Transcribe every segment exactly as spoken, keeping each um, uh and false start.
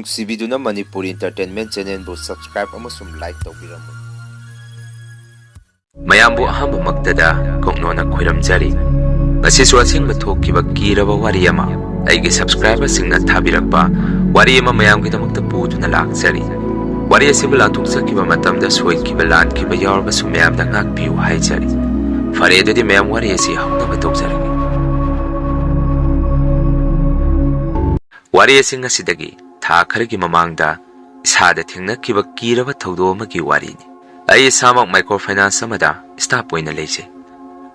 ꯅꯨꯡꯁꯤꯕꯤꯗꯨꯅ Manipuri Entertainment Channelꯕꯨ subscribe ꯑꯃꯁꯨꯡ like ꯇꯧꯕꯤꯔꯝꯃꯨ꯫ ꯃꯌꯥꯝꯕꯨ ꯑꯍꯥꯟꯕꯃꯛꯇꯗ ꯀꯣꯛꯅꯣꯟꯅ ꯈꯣꯏꯔꯝꯖꯔꯤ꯫ ꯉꯁꯤꯁꯨ ꯑꯁꯦꯡꯕ ꯊꯣꯛꯈꯤꯕ ꯀꯤꯔꯕ ꯋꯥꯔꯤ ꯑꯃ ꯑꯩꯒꯤ subscriberꯁꯤꯡꯅ ꯊꯥꯕꯤꯔꯛꯄ ꯋꯥꯔꯤ ꯑꯃ ꯃꯌꯥꯝꯒꯤꯗꯃꯛꯇ ꯄꯨꯗꯨꯅ ꯂꯥꯛꯆꯔꯤ꯫ ꯋꯥꯔꯤ ꯑꯁꯤꯕꯨ ꯂꯥꯟꯊꯣꯛꯆꯈꯤꯕ ꯃꯇꯝꯗ ꯁꯣꯏꯈꯤꯕ, ꯂꯥꯟꯈꯤꯕ ꯌꯥꯎꯔꯕꯁꯨ ꯃꯌꯥꯝꯗ ꯉꯥꯛꯄꯤꯌꯨ ꯍꯥꯏꯖꯔꯤ꯫ ꯐꯔꯦ, ꯑꯗꯨꯗꯤ ꯃꯌꯥꯝ ꯋꯥꯔꯤ ꯑꯁꯤ ꯍꯧꯅꯕ ꯇꯧꯖꯔꯒꯦ꯫ ꯋꯥꯔꯤ ꯑꯁꯤ ꯉꯁꯤꯗꯒꯤ ꯊꯥ ꯈꯔꯒꯤ ꯃꯃꯥꯡꯗ ꯏꯁꯥꯗ ꯊꯦꯡꯅꯈꯤꯕ ꯀꯤꯔꯕ ꯊꯧꯗꯣꯛ ꯑꯃꯒꯤ ꯋꯥꯔꯤꯅꯤ꯫ ꯑꯩ ꯏꯁꯥꯃꯛ microfinance ꯑꯃꯗ staff ꯑꯣꯏꯅ ꯂꯩꯖꯩ꯫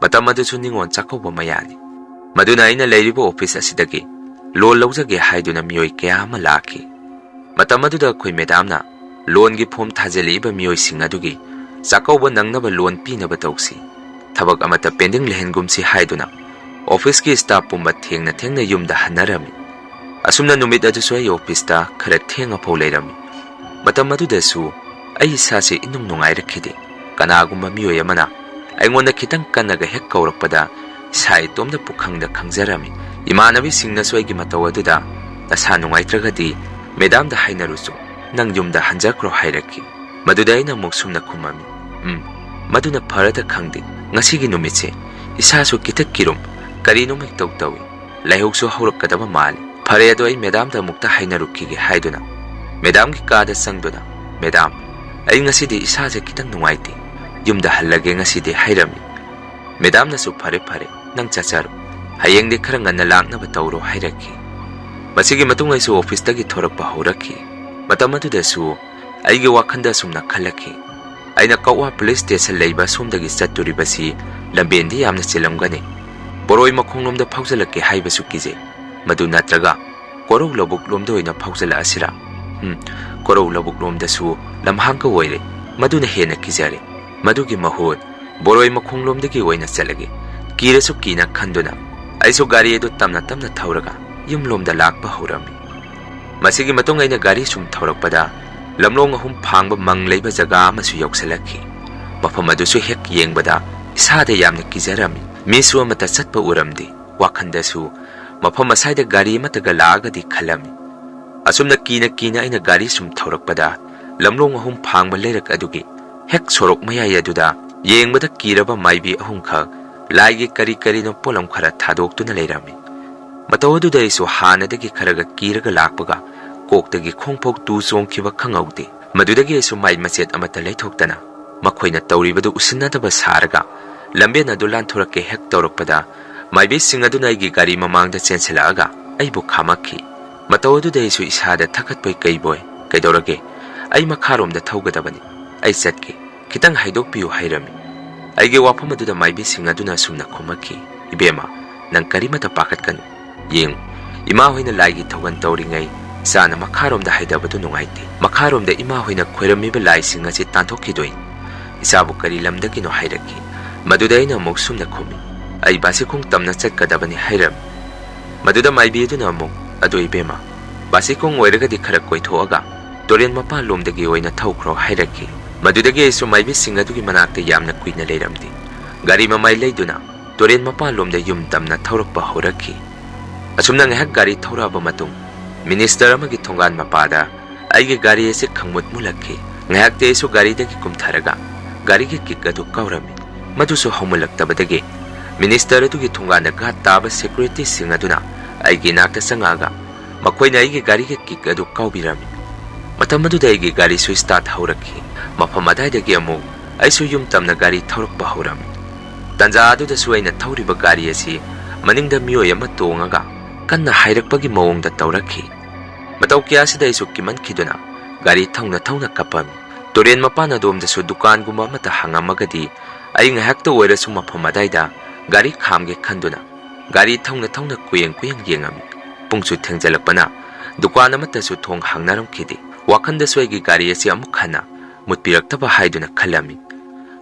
ꯃꯇꯝ ꯑꯗꯨꯁꯨ ꯅꯤꯉꯣꯜ ꯆꯥꯛꯀꯧꯕ ꯃꯌꯥꯅꯤ꯫ ꯃꯗꯨꯅ ꯑꯩꯅ ꯂꯩꯔꯤꯕ office ꯑꯁꯤꯗꯒꯤ loan ꯂꯧꯖꯒꯦ ꯍꯥꯏꯗꯨꯅ ꯃꯤꯑꯣꯏ ꯀꯌꯥ ꯑꯃ ꯂꯥꯛꯈꯤ꯫ ꯃꯇꯝ ꯑꯗꯨꯗ ꯑꯩꯈꯣꯏ madamꯅ loanꯒꯤ form ꯊꯥꯖꯤꯜꯂꯛꯏꯕ ꯃꯤꯑꯣꯏꯁꯤꯡ ꯑꯗꯨꯒꯤ ꯆꯥꯛꯀꯧꯕ ꯅꯪꯅꯕ loan ꯄꯤꯅꯕ ꯇꯧꯁꯤ, ꯊꯕꯛ ꯑꯃꯠꯇ pending ꯂꯩꯍꯟꯒꯨꯝꯁꯤ ꯍꯥꯏꯗꯨꯅ officeꯀꯤ staff ꯄꯨꯝꯕ ꯊꯦꯡꯅ ꯊꯦꯡꯅ ꯌꯨꯝꯗ ꯍꯟꯅꯔꯝꯃꯤ꯫ ꯑꯁꯨꯝꯅ ꯅꯨꯃꯤꯠ ꯑꯗꯨꯁꯨ ꯑꯩ officeꯇ ꯈꯔ ꯊꯦꯡꯉꯐꯥꯎ ꯂꯩꯔꯝꯃꯤ꯫ ꯃꯇꯝ ꯑꯗꯨꯗꯁꯨ ꯑꯩ ꯏꯁꯥꯁꯦ ꯏꯅꯨꯡ ꯅꯨꯡꯉꯥꯏꯔꯛꯈꯤꯗꯦ꯫ ꯀꯅꯥꯒꯨꯝꯕ ꯃꯤꯑꯣꯏ ꯑꯃꯅ ꯑꯩꯉꯣꯟꯗ ꯈꯤꯇꯪ ꯀꯟꯅꯒ ꯍꯦꯛ ꯀꯧꯔꯛꯄꯗ ꯏꯁꯥ ꯏꯇꯣꯝꯇ ꯄꯨꯛꯈꯪꯗ ꯈꯪꯖꯔꯝꯃꯤ꯫ ꯏꯃꯥꯟꯅꯕꯤꯁꯤꯡꯅꯁꯨ ꯑꯩꯒꯤ ꯃꯇꯧ ꯑꯗꯨꯗ "ꯅꯁꯥ ꯅꯨꯡꯉꯥꯏꯇ꯭ꯔꯒꯗꯤ madamꯗ ꯍꯥꯏꯅꯔꯨꯆꯣ, ꯅꯪ ꯌꯨꯝꯗ ꯍꯟꯖꯈ꯭ꯔꯣ" ꯍꯥꯏꯔꯛꯈꯤ꯫ ꯃꯗꯨꯗ ꯑꯩꯅ ꯑꯃꯨꯛ ꯁꯨꯝꯅ ꯈꯨꯝꯃꯝꯃꯤ, "ꯎꯝ, ꯃꯗꯨꯅ ꯐꯔꯗ ꯈꯪꯗꯦ꯫ ꯉꯁꯤꯒꯤ ꯅꯨꯃꯤꯠꯁꯦ ꯏꯁꯥꯁꯨ ꯈꯤꯇ ꯀꯤꯔꯨꯝ, ꯀꯔꯤꯅꯣꯝ ꯏꯇꯧ ꯇꯧꯏ꯫ ꯂꯥꯏꯍꯧꯁꯨ ꯍꯧꯔꯛꯀꯗꯕ ꯃꯥꯜꯂꯤ꯫ ꯐꯔꯦ, ꯑꯗꯣ ꯑꯩ madamꯗ ꯑꯃꯨꯛꯇ ꯍꯥꯏꯅꯔꯨꯈꯤꯒꯦ" ꯍꯥꯏꯗꯨꯅ madamꯒꯤ ꯀꯥꯗ ꯆꯪꯗꯨꯅ, "Madam, ꯑꯩ ꯉꯁꯤꯗꯤ ꯏꯁꯥꯁꯦ ꯈꯤꯇꯪ ꯅꯨꯡꯉꯥꯏꯇꯦ, ꯌꯨꯝꯗ ꯍꯜꯂꯒꯦ ꯉꯁꯤꯗꯤ" ꯍꯥꯏꯔꯝꯃꯤ꯫ Madamꯅꯁꯨ "ꯐꯔꯦ ꯐꯔꯦ, ꯅꯪ ꯆꯠꯆꯔꯣ, ꯍꯌꯦꯡꯗꯤ ꯈꯔ ꯉꯟꯅ ꯂꯥꯛꯅꯕ ꯇꯧꯔꯣ" ꯍꯥꯏꯔꯛꯈꯤ꯫ ꯃꯁꯤꯒꯤ ꯃꯇꯨꯡ ꯑꯩꯁꯨ officeꯇꯒꯤ ꯊꯣꯔꯛꯄ ꯍꯧꯔꯛꯈꯤ꯫ ꯃꯇꯝ ꯑꯗꯨꯗꯁꯨ ꯑꯩꯒꯤ ꯋꯥꯈꯜꯗ ꯑꯁꯨꯝꯅ ꯈꯜꯂꯛꯈꯤ, ꯑꯩꯅ ꯀꯛꯋꯥ police station ꯂꯩꯕ ꯑꯁꯣꯝꯗꯒꯤ ꯆꯠꯇꯣꯔꯤꯕꯁꯤ ꯂꯝꯕꯦꯟꯗꯤ ꯌꯥꯝꯅ ꯆꯤꯜꯂꯝꯒꯅꯤ꯫ ꯕꯣꯔꯣꯏ ꯃꯈꯣꯡꯂꯣꯝꯗ ꯐꯥꯎꯖꯜꯂꯛꯀꯦ ꯍꯥꯏꯕꯁꯨ ꯀꯤꯖꯩ꯫ ꯃꯗꯨ ꯅꯠꯇ꯭ꯔꯒ ꯀꯣꯔꯧ ꯂꯧꯕꯨꯛ ꯂꯣꯝꯗ ꯑꯣꯏꯅ ꯐꯥꯎꯖꯜꯂꯛꯑꯁꯤꯔꯥ? ꯎꯝ, ꯀꯣꯔꯧ ꯂꯧꯕꯨꯛ ꯂꯣꯝꯗꯁꯨ ꯂꯝꯍꯥꯡꯒ ꯑꯣꯏꯔꯦ꯫ ꯃꯗꯨꯅ ꯍꯦꯟꯅ ꯀꯤꯖꯔꯦ꯫ ꯃꯗꯨꯒꯤ ꯃꯍꯨꯠ ꯕꯣꯔꯣꯏ ꯃꯈꯣꯡꯂꯣꯝꯗꯒꯤ ꯑꯣꯏꯅ ꯆꯠꯂꯒꯦ꯫ ꯀꯤꯔꯁꯨ ꯀꯤꯅ ꯈꯟꯗꯨꯅ ꯑꯩꯁꯨ ꯒꯥꯔꯤ ꯑꯗꯨ ꯇꯞꯅ ꯇꯞꯅ ꯊꯧꯔꯒ ꯌꯨꯝꯂꯣꯝꯗ ꯂꯥꯛꯄ ꯍꯧꯔꯝꯃꯤ꯫ ꯃꯁꯤꯒꯤ ꯃꯇꯨꯡ ꯑꯩꯅ ꯒꯥꯔꯤ ꯁꯨꯝ ꯊꯧꯔꯛꯄꯗ ꯂꯝꯂꯣꯡ ꯑꯍꯨꯝ ꯐꯥꯡꯕ ꯃꯪ ꯂꯩꯕ ꯖꯒꯥ ꯑꯃꯁꯨ ꯌꯧꯁꯤꯜꯂꯛꯈꯤ꯫ ꯃꯐꯝ ꯑꯗꯨꯁꯨ ꯍꯦꯛ ꯌꯦꯡꯕꯗ ꯏꯁꯥꯗ ꯌꯥꯝꯅ ꯀꯤꯖꯔꯝꯃꯤ꯫ ꯃꯤꯁꯨ ꯑꯃꯠꯇ ꯆꯠꯄ ꯎꯔꯝꯗꯦ꯫ ꯋꯥꯈꯜꯗꯁꯨ ꯃꯐꯝ ꯑꯁꯥꯏꯗ ꯒꯥꯔꯤ ꯑꯃꯠꯇꯒ ꯂꯥꯛꯑꯒꯗꯤ ꯈꯜꯂꯝꯃꯤ꯫ ꯑꯁꯨꯝꯅ ꯀꯤꯅ ꯀꯤꯅ ꯑꯩꯅ ꯒꯥꯔꯤ ꯁꯨꯝ ꯊꯧꯔꯛꯄꯗ, ꯂꯝꯂꯣꯡ ꯑꯍꯨꯝ ꯐꯥꯡꯕ ꯂꯩꯔꯛ ꯑꯗꯨꯒꯤ ꯍꯦꯛ ꯁꯣꯔꯣꯛ ꯃꯌꯥꯏ ꯑꯗꯨꯗ ꯌꯦꯡꯕꯗ ꯀꯤꯔꯕ ꯃꯥꯏꯕꯤ ꯑꯍꯨꯝꯈꯛ ꯂꯥꯏꯒꯤ ꯀꯔꯤ ꯀꯔꯤꯅꯣ ꯄꯣꯠꯂꯝ ꯈꯔ ꯊꯥꯗꯣꯛꯇꯨꯅ ꯂꯩꯔꯝꯃꯤ꯫ ꯃꯇꯧ ꯑꯗꯨꯗ ꯑꯩꯁꯨ ꯍꯥꯟꯅꯗꯒꯤ ꯈꯔꯒ ꯀꯤꯔꯒ ꯂꯥꯛꯄꯒ, ꯀꯣꯛꯇꯒꯤ ꯈꯣꯡꯐꯥꯎ ꯇꯨ ꯆꯣꯡꯈꯤꯕ ꯈꯪꯍꯧꯗꯦ꯫ ꯃꯗꯨꯗꯒꯤ ꯑꯩꯁꯨ ꯃꯥꯏ ꯃꯆꯦꯠ ꯑꯃꯠꯇ ꯂꯩꯊꯣꯛꯇꯅ, ꯃꯈꯣꯏꯅ ꯇꯧꯔꯤꯕꯗꯨ ꯎꯁꯤꯟꯅꯗꯕ ꯁꯥꯔꯒ, ꯂꯝꯕꯦꯟ ꯑꯗꯨ ꯂꯥꯟꯊꯣꯔꯛꯀꯦ ꯍꯦꯛ ꯇꯧꯔꯛꯄꯗ, ꯃꯥꯏꯕꯤꯁꯤꯡ ꯑꯗꯨꯅ ꯑꯩꯒꯤ ꯒꯥꯔꯤ ꯃꯃꯥꯡꯗ ꯆꯦꯟꯁꯤꯜꯂꯛꯑꯒ ꯑꯩꯕꯨ ꯈꯥꯝꯃꯛꯈꯤ꯫ ꯃꯇꯧ ꯑꯗꯨꯗ ꯑꯩꯁꯨ ꯏꯁꯥꯗ ꯊꯀꯠꯄꯣꯏ ꯀꯩꯕꯣꯏ, "ꯀꯩꯗꯧꯔꯒꯦ? ꯑꯩ ꯃꯈꯥꯔꯣꯝꯗ ꯊꯧꯒꯗꯕꯅꯤ꯫ ꯑꯩ ꯆꯠꯀꯦ꯫ ꯈꯤꯇꯪ ꯍꯥꯏꯗꯣꯛꯄꯤꯌꯨ" ꯍꯥꯏꯔꯝꯃꯤ꯫ ꯑꯩꯒꯤ ꯋꯥꯐꯝ ꯑꯗꯨꯗ ꯃꯥꯏꯕꯤꯁꯤꯡ ꯑꯗꯨꯅ ꯑꯁꯨꯝꯅ ꯈꯨꯝꯃꯛꯈꯤ, "ꯏꯕꯦꯝꯃ, ꯅꯪ ꯀꯔꯤꯃꯠꯇ ꯄꯥꯈꯠꯀꯅꯨ꯫ ꯌꯦꯡꯉꯨ, ꯏꯃꯥ ꯍꯣꯏꯅ ꯂꯥꯏꯒꯤ ꯊꯧꯒꯜ ꯇꯧꯔꯤꯉꯩ ꯆꯥꯅ ꯃꯈꯥꯔꯣꯝꯗ ꯍꯥꯏꯗꯕꯗꯨ ꯅꯨꯡꯉꯥꯏꯇꯦ꯫ ꯃꯈꯥꯔꯣꯝꯗ ꯏꯃꯥ ꯍꯣꯏꯅ ꯈꯣꯏꯔꯝꯃꯤꯕ ꯂꯥꯏꯁꯤꯡ ꯑꯁꯤ ꯇꯥꯟꯊꯣꯛꯈꯤꯗꯣꯏꯅꯤ꯫ ꯏꯆꯥꯕꯨ ꯀꯔꯤ ꯂꯝꯗꯒꯤꯅꯣ?" ꯍꯥꯏꯔꯛꯈꯤ꯫ ꯃꯗꯨꯗ ꯑꯩꯅ ꯑꯃꯨꯛ ꯁꯨꯝꯅ ꯈꯨꯝꯃꯤ, "ꯑꯩ ꯕꯥꯁꯤꯈꯣꯡ ꯇꯝꯅ ꯆꯠꯀꯗꯕꯅꯤ" ꯍꯥꯏꯔꯝꯃꯤ꯫ ꯃꯗꯨꯗ ꯃꯥꯏꯕꯤ ꯑꯗꯨꯅ ꯑꯃꯨꯛ, "ꯑꯗꯣ ꯏꯕꯦꯝꯃ, ꯕꯥꯁꯤꯈꯣꯡ ꯑꯣꯏꯔꯒꯗꯤ ꯈꯔ ꯀꯣꯏꯊꯣꯛꯑꯒ ꯇꯨꯔꯦꯟ ꯃꯄꯥꯟꯂꯣꯝꯗꯒꯤ ꯑꯣꯏꯅ ꯊꯧꯈ꯭ꯔꯣ" ꯍꯥꯏꯔꯛꯈꯤ꯫ ꯃꯗꯨꯗꯒꯤ ꯑꯩꯁꯨ ꯃꯥꯏꯕꯤꯁꯤꯡ ꯑꯗꯨꯒꯤ ꯃꯅꯥꯛꯇ ꯌꯥꯝꯅ ꯀꯨꯏꯅ ꯂꯩꯔꯝꯗꯦ꯫ ꯒꯥꯔꯤ ꯃꯃꯥꯏ ꯂꯩꯗꯨꯅ ꯇꯨꯔꯦꯟ ꯃꯄꯥꯟꯂꯣꯝꯗ ꯌꯨꯝ ꯇꯝꯅ ꯊꯧꯔꯛꯄ ꯍꯧꯔꯛꯈꯤ꯫ ꯑꯁꯨꯝꯅ ꯉꯥꯏꯍꯥꯛ ꯒꯥꯔꯤ ꯊꯧꯔꯛꯑꯕ ꯃꯇꯨꯡ, ꯃꯤꯅꯤꯁꯇꯔ ꯑꯃꯒꯤ ꯊꯣꯡꯒꯥꯟ ꯃꯄꯥꯗ ꯑꯩꯒꯤ ꯒꯥꯔꯤ ꯑꯁꯤ ꯈꯪꯃꯨꯠ ꯃꯨꯜꯂꯛꯈꯤ꯫ ꯉꯥꯏꯍꯥꯛꯇꯤ ꯑꯩꯁꯨ ꯒꯥꯔꯤꯗꯒꯤ ꯀꯨꯝꯊꯔꯒ ꯒꯥꯔꯤꯒꯤ ꯀꯤꯛ ꯑꯗꯨ ꯀꯥꯎꯔꯝꯃꯤ꯫ ꯃꯗꯨꯁꯨ ꯍꯧꯃꯜꯂꯛꯇꯕꯗꯒꯤ ꯃꯤꯅꯤꯁꯇꯔ ꯑꯗꯨꯒꯤ ꯊꯣꯡꯒꯥꯟꯗ ꯒꯥꯔꯗ ꯇꯥꯕ ꯁꯦꯀ꯭ꯌꯨꯔꯤꯇꯤꯁꯤꯡ ꯑꯗꯨꯅ ꯑꯩꯒꯤ ꯏꯅꯥꯛꯇ ꯆꯪꯉꯛꯑꯒ ꯃꯈꯣꯏꯅ ꯑꯩꯒꯤ ꯒꯥꯔꯤꯒꯤ ꯀꯤꯛ ꯑꯗꯨ ꯀꯥꯎꯕꯤꯔꯝꯃꯤ꯫ ꯃꯇꯝ ꯑꯗꯨꯗ ꯑꯩꯒꯤ ꯒꯥꯔꯤꯁꯨ ꯁ꯭ꯇꯥꯔꯠ ꯍꯧꯔꯛꯈꯤ꯫ ꯃꯐꯝ ꯑꯗꯥꯏꯗꯒꯤ ꯑꯃꯨꯛ ꯑꯩꯁꯨ ꯌꯨꯝ ꯇꯝꯅ ꯒꯥꯔꯤ ꯊꯧꯔꯛꯄ ꯍꯧꯔꯝꯃꯤ꯫ ꯇꯟꯖꯥ ꯑꯗꯨꯗꯁꯨ ꯑꯩꯅ ꯊꯧꯔꯤꯕ ꯒꯥꯔꯤ ꯑꯁꯤ ꯃꯅꯤꯡꯗ ꯃꯤꯑꯣꯏ ꯑꯃ ꯇꯣꯡꯉꯒ ꯀꯟꯅ ꯍꯥꯏꯔꯛꯄꯒꯤ ꯃꯑꯣꯡꯗ ꯇꯧꯔꯛꯈꯤ꯫ ꯃꯇꯧ ꯀꯌꯥꯁꯤꯗ ꯑꯩꯁꯨ ꯀꯤꯃꯟꯈꯤꯗꯨꯅ ꯒꯥꯔꯤ ꯊꯧꯅ ꯊꯧꯅ ꯀꯞꯄꯝꯃꯤ꯫ ꯇꯨꯔꯦꯟ ꯃꯄꯥꯟ ꯑꯗꯣꯝꯗꯁꯨ ꯗꯨꯀꯥꯟꯒꯨꯝꯕ ꯑꯃꯠꯇ ꯍꯥꯡꯉꯝꯃꯒꯗꯤ ꯑꯩ ꯉꯥꯏꯍꯥꯛꯇ ꯑꯣꯏꯔꯁꯨ ꯃꯐꯝ ꯑꯗꯥꯏꯗ ꯒꯥꯔꯤ ꯈꯥꯝꯒꯦ ꯈꯟꯗꯨꯅ ꯒꯥꯔꯤ ꯊꯧꯅ ꯊꯧꯅ ꯀꯨꯌꯦꯡ ꯀꯨꯌꯦꯡ ꯌꯦꯡꯉꯝꯃꯤ꯫ ꯄꯨꯡꯁꯨ ꯊꯦꯡꯖꯜꯂꯛꯄꯅ ꯗꯨꯀꯥꯟ ꯑꯃꯠꯇꯁꯨ ꯊꯣꯡ ꯍꯥꯡꯅꯔꯝꯈꯤꯗꯦ꯫ ꯋꯥꯈꯟꯗꯁꯨ ꯑꯩꯒꯤ ꯒꯥꯔꯤ ꯑꯁꯤ ꯑꯃꯨꯛ ꯍꯟꯅ ꯃꯨꯠꯄꯤꯔꯛꯇꯕ ꯍꯥꯏꯗꯨꯅ ꯈꯜꯂꯝꯃꯤ꯫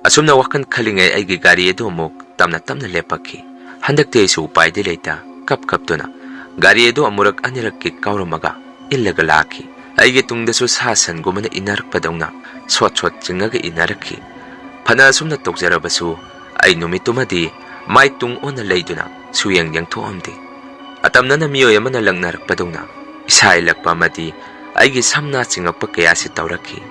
ꯑꯁꯨꯝꯅ ꯋꯥꯈꯜ ꯈꯜꯂꯤꯉꯩ ꯑꯩꯒꯤ ꯒꯥꯔꯤ ꯑꯗꯨ ꯑꯃꯨꯛ ꯇꯞꯅ ꯇꯞꯅ ꯂꯦꯞꯄꯛꯈꯤ꯫ ꯍꯟꯗꯛꯇꯤ ꯑꯩꯁꯨ ꯎꯄꯥꯏꯗꯤ ꯂꯩꯇ ꯀꯞ ꯀꯞꯇꯨꯅ ꯒꯥꯔꯤ ꯑꯗꯨ ꯑꯃꯨꯔꯛ ꯑꯅꯤꯔꯛ ꯀꯤꯛ ꯀꯥꯎꯔꯝꯃꯒ ꯏꯜꯂꯒ ꯂꯥꯛꯈꯤ꯫ ꯑꯩꯒꯤ ꯇꯨꯡꯗꯁꯨ ꯁꯥ ꯁꯟꯒꯨꯝꯕꯅ ꯏꯟꯅꯔꯛꯄꯗꯧꯅ ꯁꯣꯠ ꯁꯣꯠ ꯆꯤꯡꯉꯒ ꯏꯟꯅꯔꯛꯈꯤ꯫ ꯐꯅ ꯑꯁꯨꯝꯅ ꯇꯧꯖꯔꯕꯁꯨ ꯑꯩ ꯅꯨꯃꯤꯠꯇꯨꯃꯗꯤ ꯃꯥꯏ ꯇꯨꯡ ꯑꯣꯟꯅ ꯂꯩꯗꯨꯅ ꯁꯨꯌꯦꯡ ꯌꯦꯡꯊꯣꯛꯑꯝꯗꯦ꯫ ꯑꯇꯝꯅꯅ ꯃꯤꯑꯣꯏ ꯑꯃꯅ ꯂꯛꯅꯔꯛꯄꯗꯧꯅ ꯏꯁꯥ ꯏꯜꯂꯛꯄ ꯑꯃꯗꯤ ꯑꯩꯒꯤ ꯁꯝꯅ ꯆꯤꯡꯉꯛꯄ ꯀꯌꯥꯁꯤ ꯇꯧꯔꯛꯈꯤ꯫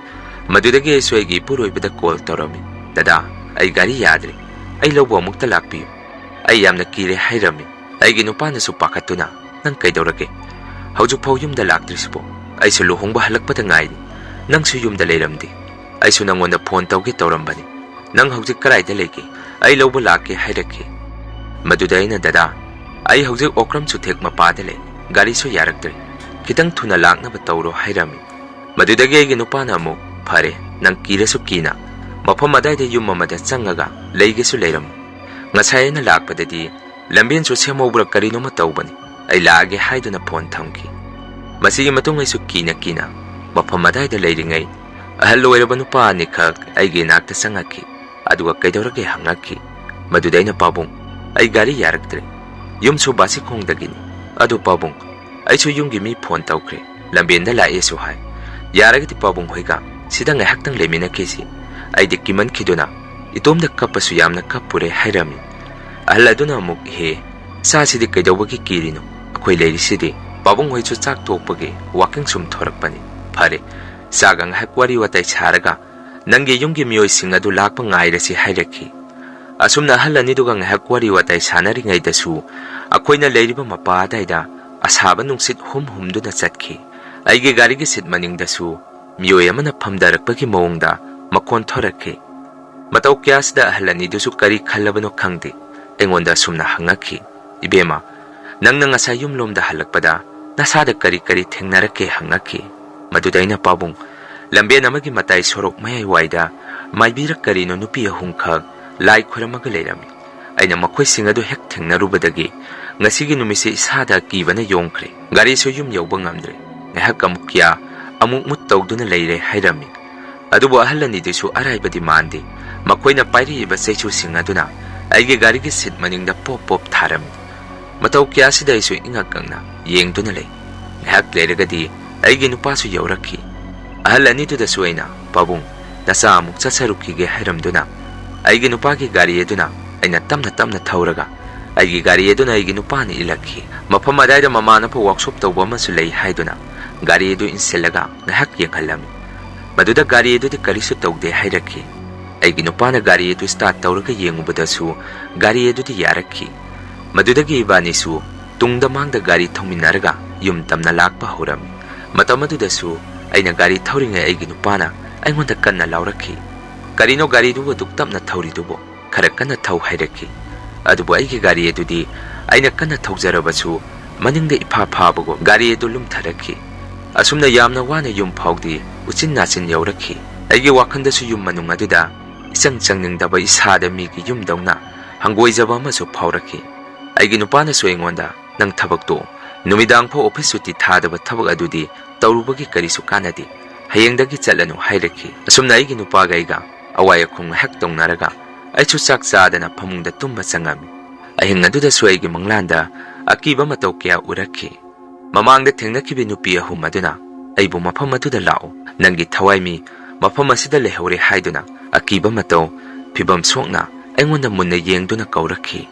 ꯃꯗꯨꯗꯒꯤ ꯑꯩꯁꯨ ꯑꯩꯒꯤ ꯏꯄꯨꯔꯣꯏꯕꯗ ꯀꯣꯜ ꯇꯧꯔꯝꯃꯤ, "ꯗꯗꯥ, ꯑꯩ ꯒꯥꯔꯤ ꯌꯥꯗ꯭ꯔꯦ, ꯑꯩ ꯂꯧꯕ ꯑꯃꯨꯛꯇ ꯂꯥꯛꯄꯤꯌꯨ, ꯑꯩ ꯌꯥꯝꯅ ꯀꯤꯔꯦ" ꯍꯥꯏꯔꯝꯃꯤ꯫ ꯑꯩꯒꯤ ꯅꯨꯄꯥꯅꯁꯨ ꯄꯥꯈꯠꯇꯨꯅ, "ꯅꯪ ꯀꯩꯗꯧꯔꯒꯦ? ꯍꯧꯖꯤꯛꯐꯥꯎ ꯌꯨꯝꯗ ꯂꯥꯛꯇ꯭ꯔꯤꯁꯤꯕꯣ? ꯑꯩꯁꯨ ꯂꯨꯍꯣꯡꯕ ꯍꯜꯂꯛꯄꯗ ꯉꯥꯏꯔꯤ, ꯅꯪꯁꯨ ꯌꯨꯝꯗ ꯂꯩꯔꯝꯗꯦ꯫ ꯑꯩꯁꯨ ꯅꯪꯉꯣꯟꯗ ꯐꯣꯟ ꯇꯧꯒꯦ ꯇꯧꯔꯝꯕꯅꯤ꯫ ꯅꯪ ꯍꯧꯖꯤꯛ ꯀꯗꯥꯏꯗ ꯂꯩꯒꯦ? ꯑꯩ ꯂꯧꯕ ꯂꯥꯛꯀꯦ" ꯍꯥꯏꯔꯛꯈꯤ꯫ ꯃꯗꯨꯗ ꯑꯩꯅ, "ꯗꯗꯥ, ꯑꯩ ꯍꯧꯖꯤꯛ ꯑꯣꯀ꯭ꯔꯝ ꯆꯨꯊꯦꯛ ꯃꯄꯥꯗ ꯂꯩ, ꯒꯥꯔꯤꯁꯨ ꯌꯥꯔꯛꯇ꯭ꯔꯦ, ꯈꯤꯇꯪ ꯊꯨꯅ ꯂꯥꯛꯅꯕ ꯇꯧꯔꯣ" ꯍꯥꯏꯔꯝꯃꯤ꯫ ꯃꯗꯨꯗꯒꯤ ꯑꯩꯒꯤ ꯅꯨꯄꯥꯅ ꯑꯃꯨꯛ, "ꯐꯔꯦ, ꯅꯪ ꯀꯤꯔꯁꯨ ꯀꯤꯅ ꯃꯐꯝ ꯑꯗꯥꯏꯗ ꯌꯨꯝ ꯑꯃꯗ ꯆꯪꯉꯒ ꯂꯩꯒꯦꯁꯨ ꯂꯩꯔꯝꯃꯨ꯫ ꯉꯁꯥꯏ ꯑꯩꯅ ꯂꯥꯛꯄꯗꯗꯤ ꯂꯝꯕꯦꯟꯁꯨ ꯁꯦꯝꯍꯧꯕ꯭ꯔꯥ ꯀꯔꯤꯅꯣꯃ ꯇꯧꯕꯅꯤ, ꯑꯩ ꯂꯥꯛꯑꯒꯦ" ꯍꯥꯏꯗꯨꯅ ꯐꯣꯟ ꯊꯝꯈꯤ꯫ ꯃꯁꯤꯒꯤ ꯃꯇꯨꯡ ꯑꯩꯁꯨ ꯀꯤꯅ ꯀꯤꯅ ꯃꯐꯝ ꯑꯗꯥꯏꯗ ꯂꯩꯔꯤꯉꯩ, ꯑꯍꯜ ꯑꯣꯏꯔꯕ ꯅꯨꯄꯥ ꯑꯅꯤꯈꯛ ꯑꯩꯒꯤ ꯏꯅꯥꯛꯇ ꯆꯪꯉꯛꯈꯤ꯫ ꯑꯗꯨꯒ "ꯀꯩꯗꯧꯔꯒꯦ?" ꯍꯪꯉꯛꯈꯤ꯫ ꯃꯗꯨꯗ ꯑꯩꯅ, "ꯄꯥꯕꯨꯡ, ꯑꯩ ꯒꯥꯔꯤ ꯌꯥꯔꯛꯇ꯭ꯔꯦ, ꯌꯨꯝꯁꯨ ꯕꯥꯁꯤꯈꯣꯡꯗꯒꯤꯅꯤ꯫ ꯑꯗꯨ ꯄꯥꯕꯨꯡ, ꯑꯩꯁꯨ ꯌꯨꯝꯒꯤ ꯃꯤ ꯐꯣꯟ ꯇꯧꯈ꯭ꯔꯦ, ꯂꯝꯕꯦꯟꯗ ꯂꯥꯛꯑꯦꯁꯨ ꯍꯥꯏ꯫ ꯌꯥꯔꯒꯗꯤ ꯄꯥꯕꯨꯡ ꯍꯣꯏꯒ ꯁꯤꯗ ꯉꯥꯏꯍꯥꯛꯇꯪ ꯂꯩꯃꯤꯟꯅꯈꯤꯁꯤ, ꯑꯩꯗꯤ ꯀꯤꯃꯟꯈꯤꯗꯨꯅ ꯏꯇꯣꯝꯗ ꯀꯞꯄꯁꯨ ꯌꯥꯝꯅ ꯀꯞꯄꯨꯔꯦ" ꯍꯥꯏꯔꯝꯃꯤ꯫ ꯑꯍꯜ ꯑꯗꯨꯅ ꯑꯃꯨꯛ, "ꯏꯍꯦ, ꯏꯆꯥꯁꯤꯗꯤ ꯀꯩꯗꯧꯕꯒꯤ ꯀꯤꯔꯤꯅꯣ? ꯑꯩꯈꯣꯏ ꯂꯩꯔꯤꯁꯤꯗꯤ꯫ ꯄꯥꯕꯨꯡ ꯍꯣꯏꯁꯨ ꯆꯥꯛ ꯇꯣꯛꯄꯒꯤ ꯋꯥꯀꯤꯡ ꯁꯨꯝ ꯊꯣꯔꯛꯄꯅꯤ꯫ ꯐꯔꯦ, ꯆꯥꯒ ꯉꯥꯏꯍꯥꯛ ꯋꯥꯔꯤ ꯋꯥꯇꯥꯏ ꯁꯥꯔꯒ ꯅꯪꯒꯤ ꯌꯨꯝꯒꯤ ꯃꯤꯑꯣꯏꯁꯤꯡ ꯑꯗꯨ ꯂꯥꯛꯄ ꯉꯥꯏꯔꯁꯤ" ꯍꯥꯏꯔꯛꯈꯤ꯫ ꯑꯁꯨꯝꯅ ꯑꯍꯜ ꯑꯅꯤꯗꯨꯒ ꯉꯥꯏꯍꯥꯛ ꯋꯥꯔꯤ ꯋꯥꯇꯥꯏ ꯁꯥꯟꯅꯔꯤꯉꯩꯗꯁꯨ ꯑꯩꯈꯣꯏꯅ ꯂꯩꯔꯤꯕ ꯃꯄꯥ ꯑꯗꯥꯏꯗ ꯑꯁꯥꯕ ꯅꯨꯡꯁꯤꯠ ꯍꯨꯝ ꯍꯨꯝꯗꯨꯅ ꯆꯠꯈꯤ꯫ ꯑꯩꯒꯤ ꯒꯥꯔꯤꯒꯤ ꯁꯤꯠ ꯃꯅꯤꯡꯗꯁꯨ ꯃꯤꯑꯣꯏ ꯑꯃꯅ ꯐꯝꯊꯔꯛꯄꯒꯤ ꯃꯑꯣꯡꯗ ꯃꯈꯣꯟ ꯊꯣꯔꯛꯈꯤ꯫ ꯃꯇꯧ ꯀꯌꯥꯁꯤꯗ ꯑꯍꯜ ꯑꯅꯤꯗꯨꯁꯨ ꯀꯔꯤ ꯈꯜꯂꯕꯅꯣ ꯈꯪꯗꯦ, ꯑꯩꯉꯣꯟꯗ ꯑꯁꯨꯝꯅ ꯍꯪꯉꯛꯈꯤ, "ꯏꯕꯦꯝꯃ, ꯅꯪꯅ ꯉꯁꯥꯏ ꯌꯨꯝꯂꯣꯝꯗ ꯍꯜꯂꯛꯄꯗ ꯅꯁꯥꯗ ꯀꯔꯤ ꯀꯔꯤ ꯊꯦꯡꯅꯔꯛꯀꯦ?" ꯍꯪꯉꯛꯈꯤ꯫ ꯃꯗꯨꯗ ꯑꯩꯅ, "ꯄꯥꯕꯨꯡ, ꯂꯝꯕꯦꯟ ꯑꯃꯒꯤ ꯃꯇꯥꯏ ꯁꯣꯔꯣꯛ ꯃꯌꯥꯏ ꯋꯥꯏꯗ ꯃꯥꯏꯕꯤꯔ ꯀꯔꯤꯅꯣ ꯅꯨꯄꯤ ꯑꯍꯨꯝꯈꯛ ꯂꯥꯏ ꯈꯣꯏꯔꯝꯃꯒ ꯂꯩꯔꯝꯃꯤ꯫ ꯑꯩꯅ ꯃꯈꯣꯏꯁꯤꯡ ꯑꯗꯨ ꯍꯦꯛ ꯊꯦꯡꯅꯔꯨꯕꯗꯒꯤ ꯉꯁꯤꯒꯤ ꯅꯨꯃꯤꯠꯁꯦ ꯏꯁꯥꯗ ꯑꯀꯤꯕꯅ ꯌꯣꯝꯈ꯭ꯔꯦ꯫ ꯒꯥꯔꯤꯁꯨ ꯌꯨꯝ ꯌꯧꯕ ꯉꯝꯗ꯭ꯔꯦ꯫ ꯉꯥꯏꯍꯥꯛ ꯑꯃꯨꯛ ꯀꯤꯌꯥ, ꯑꯃꯨꯛ ꯃꯨꯠ ꯇꯧꯗꯨꯅ ꯂꯩꯔꯦ" ꯍꯥꯏꯔꯝꯃꯤ꯫ ꯑꯗꯨꯕꯨ ꯑꯍꯜ ꯑꯅꯤꯗꯨꯁꯨ ꯑꯔꯥꯏꯕꯗꯤ ꯃꯥꯟꯗꯦ꯫ ꯃꯈꯣꯏꯅ ꯄꯥꯏꯔꯛꯏꯕ ꯆꯩꯁꯨꯁꯤꯡ ꯑꯗꯨꯅ ꯑꯩꯒꯤ ꯒꯥꯔꯤꯒꯤ ꯁꯤꯠ ꯃꯅꯤꯡꯗ ꯄꯣꯞ ꯄꯣꯞ ꯊꯥꯔꯝꯃꯤ꯫ ꯃꯇꯧ ꯀꯌꯥꯁꯤꯗ ꯑꯩꯁꯨ ꯏꯉꯛ ꯉꯛꯅ ꯌꯦꯡꯗꯨꯅ ꯂꯩ꯫ ꯉꯥꯏꯍꯥꯛ ꯂꯩꯔꯒꯗꯤ ꯑꯩꯒꯤ ꯅꯨꯄꯥꯁꯨ ꯌꯧꯔꯛꯈꯤ꯫ ꯑꯍꯜ ꯑꯅꯤꯗꯨꯗꯁꯨ ꯑꯩꯅ, "ꯄꯥꯕꯨꯡ, ꯅꯆꯥ ꯑꯃꯨꯛ ꯆꯠꯆꯔꯨꯈꯤꯒꯦ" ꯍꯥꯏꯔꯝꯗꯨꯅ ꯑꯩꯒꯤ ꯅꯨꯄꯥꯒꯤ ꯒꯥꯔꯤ ꯑꯗꯨꯅ ꯑꯩꯅ ꯇꯞꯅ ꯇꯞꯅ ꯊꯧꯔꯒ ꯑꯩꯒꯤ ꯒꯥꯔꯤ ꯑꯗꯨꯅ ꯑꯩꯒꯤ ꯅꯨꯄꯥꯅ ꯏꯜꯂꯛꯈꯤ꯫ ꯃꯐꯝ ꯑꯗꯥꯏꯗ ꯃꯃꯥꯟꯅꯕ ꯋꯥꯛꯁꯣꯞ ꯇꯧꯕ ꯑꯃꯁꯨ ꯂꯩ ꯍꯥꯏꯗꯨꯅ ꯒꯥꯔꯤ ꯑꯗꯨ ꯏꯟꯁꯤꯜꯂꯒ ꯉꯥꯏꯍꯥꯛ ꯌꯦꯡꯍꯜꯂꯝꯃꯤ꯫ ꯃꯗꯨꯗ ꯒꯥꯔꯤ ꯑꯗꯨꯗꯤ ꯀꯔꯤꯁꯨ ꯇꯧꯗꯦ ꯍꯥꯏꯔꯛꯈꯤ꯫ ꯑꯩꯒꯤ ꯅꯨꯄꯥꯅ ꯒꯥꯔꯤ ꯑꯗꯨ ꯁ꯭ꯇꯥꯔꯠ ꯇꯧꯔꯒ ꯌꯦꯡꯉꯨꯕꯗꯁꯨ ꯒꯥꯔꯤ ꯑꯗꯨꯗꯤ ꯌꯥꯔꯛꯈꯤ꯫ ꯃꯗꯨꯗꯒꯤ ꯏꯕꯥꯅꯤꯁꯨ ꯇꯨꯡꯗ ꯃꯥꯡꯗ ꯒꯥꯔꯤ ꯊꯧꯃꯤꯟꯅꯔꯒ ꯌꯨꯝ ꯇꯝꯅ ꯂꯥꯛꯄ ꯍꯧꯔꯝꯃꯤ꯫ ꯃꯇꯝ ꯑꯗꯨꯗꯁꯨ ꯑꯩꯅ ꯒꯥꯔꯤ ꯊꯧꯔꯤꯉꯩ ꯑꯩꯒꯤ ꯅꯨꯄꯥꯅ ꯑꯩꯉꯣꯟꯗ ꯀꯟꯅ ꯂꯥꯎꯔꯛꯈꯤ꯫ "ꯀꯔꯤꯅꯣ ꯒꯥꯔꯤꯗꯨꯕꯨ ꯑꯗꯨꯛ ꯇꯞꯅ ꯊꯧꯔꯤꯗꯨꯕꯨ? ꯈꯔ ꯀꯟꯅ ꯊꯧ" ꯍꯥꯏꯔꯛꯈꯤ꯫ ꯑꯗꯨꯕꯨ ꯑꯩꯒꯤ ꯒꯥꯔꯤ ꯑꯗꯨꯗꯤ ꯑꯩꯅ ꯀꯟꯅ ꯊꯧꯖꯔꯕꯁꯨ ꯃꯅꯤꯡꯗ ꯏꯐꯥ ꯐꯥꯕꯒꯨꯝ ꯒꯥꯔꯤ ꯑꯗꯨ ꯂꯨꯝꯊꯔꯛꯈꯤ꯫ ꯑꯁꯨꯝꯅ ꯌꯥꯝꯅ ꯋꯥꯅ ꯌꯨꯝ ꯐꯥꯎꯗꯤ ꯎꯆꯤꯟ ꯅꯥꯆꯤꯟ ꯌꯧꯔꯛꯈꯤ꯫ ꯑꯩꯒꯤ ꯋꯥꯈꯜꯗꯁꯨ ꯌꯨꯝ ꯃꯅꯨꯡ ꯑꯗꯨꯗ ꯏꯆꯪ ꯆꯪꯅꯤꯡꯗꯕ ꯏꯁꯥꯗ ꯃꯤꯒꯤ ꯌꯨꯝꯗꯧꯅ ꯍꯪꯒꯣꯏꯖꯕ ꯑꯃꯁꯨ ꯐꯥꯎꯔꯛꯈꯤ꯫ ꯑꯩꯒꯤ ꯅꯨꯄꯥꯅꯁꯨ ꯑꯩꯉꯣꯟꯗ, "ꯅꯪ ꯊꯕꯛꯇꯣ ꯅꯨꯃꯤꯗꯥꯡ ꯐꯥꯎ ꯑꯣꯐꯤꯁ ꯁꯨꯇꯤ ꯊꯥꯗꯕ ꯊꯕꯛ ꯑꯗꯨꯗꯤ ꯇꯧꯔꯨꯕꯒꯤ ꯀꯔꯤꯁꯨ ꯀꯥꯟꯅꯗꯦ, ꯍꯌꯦꯡꯗꯒꯤ ꯆꯠꯂꯅꯨ" ꯍꯥꯏꯔꯛꯈꯤ꯫ ꯑꯁꯨꯝꯅ ꯑꯩꯒꯤ ꯅꯨꯄꯥꯒ ꯑꯩꯒ ꯑꯋꯥꯏ ꯑꯈꯨꯝ ꯉꯥꯏꯍꯥꯛ ꯇꯧꯅꯔꯒ ꯑꯩꯁꯨ ꯆꯥꯛ ꯆꯥꯗꯅ ꯐꯃꯨꯡꯗ ꯇꯨꯝꯕ ꯆꯪꯉꯝꯃꯤ꯫ ꯑꯍꯤꯡ ꯑꯗꯨꯗꯁꯨ ꯑꯩꯒꯤ ꯃꯪꯂꯥꯟꯗ ꯑꯀꯤꯕ ꯃꯇꯧ ꯀꯌꯥ ꯎꯔꯛꯈꯤ꯫ ꯃꯃꯥꯡꯗ ꯊꯦꯡꯅꯈꯤꯕ ꯅꯨꯄꯤ ꯑꯍꯨꯝ ꯑꯗꯨꯅ ꯑꯩꯕꯨ ꯃꯐꯝ ꯑꯗꯨꯗ ꯂꯥꯛꯎ, ꯅꯪꯒꯤ ꯊꯋꯥꯏ ꯃꯤ ꯃꯐꯝ ꯑꯁꯤꯗ ꯂꯩꯍꯧꯔꯦ ꯍꯥꯏꯗꯨꯅ ꯑꯀꯤꯕ ꯃꯇꯧ, ꯐꯤꯕꯝ ꯁꯣꯛꯅ ꯑꯩꯉꯣꯟꯗ ꯃꯨꯟꯅ ꯌꯦꯡꯗꯨꯅ ꯀꯧꯔꯛꯈꯤ꯫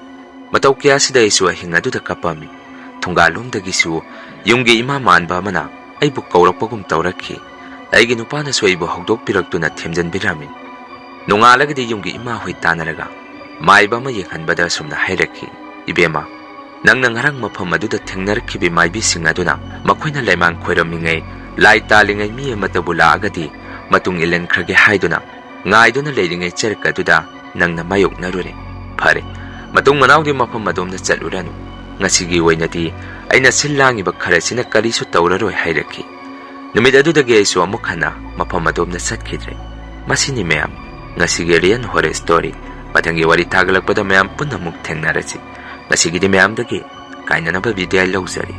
ꯃꯇꯧ ꯀꯌꯥꯁꯤꯗ ꯑꯩꯁꯨ ꯑꯍꯤꯡ ꯑꯗꯨꯗ ꯀꯞꯄꯝꯃꯤ꯫ ꯊꯣꯡꯒꯥꯜꯂꯣꯝꯗꯒꯤꯁꯨ ꯌꯨꯝꯒꯤ ꯏꯃꯥ ꯃꯥꯟꯕ ꯑꯃꯅ ꯑꯩꯕꯨ ꯀꯧꯔꯛꯄꯒꯨꯝ ꯇꯧꯔꯛꯈꯤ꯫ ꯑꯩꯒꯤ ꯅꯨꯄꯥꯅꯁꯨ ꯑꯩꯕꯨ ꯍꯧꯗꯣꯛꯄꯤꯔꯛꯇꯨꯅ ꯊꯦꯝꯖꯤꯟꯕꯤꯔꯝꯃꯤ꯫ ꯅꯣꯡꯉꯥꯜꯂꯒꯗꯤ ꯌꯨꯝꯒꯤ ꯏꯃꯥ ꯍꯣꯏ ꯇꯥꯟꯅꯔꯒ ꯃꯥꯏꯕ ꯑꯃ ꯌꯦꯡꯍꯟꯕꯗ ꯑꯁꯨꯝꯅ ꯍꯥꯏꯔꯛꯈꯤ, "ꯏꯕꯦꯝꯃ, ꯅꯪꯅ ꯉꯔꯥꯡ ꯃꯐꯝ ꯑꯗꯨꯗ ꯊꯦꯡꯅꯔꯛꯈꯤꯕ ꯃꯥꯏꯕꯤꯁꯤꯡ ꯑꯗꯨꯅ ꯃꯈꯣꯏꯅ ꯂꯩꯃꯥꯡ ꯈꯣꯏꯔꯝꯃꯤꯉꯩ, ꯂꯥꯏ ꯇꯥꯜꯂꯤꯉꯩ ꯃꯤ ꯑꯃꯠꯇꯕꯨ ꯂꯥꯛꯑꯒꯗꯤ ꯃꯇꯨꯡ ꯏꯜꯍꯟꯈ꯭ꯔꯒꯦ ꯍꯥꯏꯗꯨꯅ ꯉꯥꯏꯗꯨꯅ ꯂꯩꯔꯤꯉꯩ ꯆꯔꯛ ꯑꯗꯨꯗ ꯅꯪꯅ ꯃꯥꯌꯣꯛꯅꯔꯨꯔꯦ꯫ ꯐꯔꯦ, ꯃꯇꯨꯡ ꯃꯅꯥꯎꯗꯤ ꯃꯐꯝ ꯑꯗꯣꯝꯗ ꯆꯠꯂꯨꯔꯅꯨ꯫ ꯉꯁꯤꯒꯤ ꯑꯣꯏꯅꯗꯤ ꯑꯩꯅ ꯁꯤꯜ ꯂꯥꯡꯉꯤꯕ ꯈꯔꯁꯤꯅ ꯀꯔꯤꯁꯨ ꯇꯧꯔꯔꯣꯏ" ꯍꯥꯏꯔꯛꯈꯤ꯫ ꯅꯨꯃꯤꯠ ꯑꯗꯨꯗꯒꯤ ꯑꯩꯁꯨ ꯑꯃꯨꯛ ꯍꯟꯅ ꯃꯐꯝ ꯑꯗꯣꯝꯗ ꯆꯠꯈꯤꯗ꯭ꯔꯦ꯫ ꯃꯁꯤꯅꯤ ꯃꯌꯥꯝ, ꯉꯁꯤꯒꯤ Real Horror Story꯫ ꯃꯊꯪꯒꯤ ꯋꯥꯔꯤ ꯊꯥꯒꯠꯂꯛꯄꯗ ꯃꯌꯥꯝ ꯄꯨꯟꯅ ꯑꯃꯨꯛ ꯊꯦꯡꯅꯔꯁꯤ꯫ ꯉꯁꯤꯒꯤꯗꯤ ꯃꯌꯥꯝꯗꯒꯤ ꯀꯥꯏꯅꯅꯕ ꯕꯤꯗꯥꯏ ꯂꯧꯖꯔꯤ꯫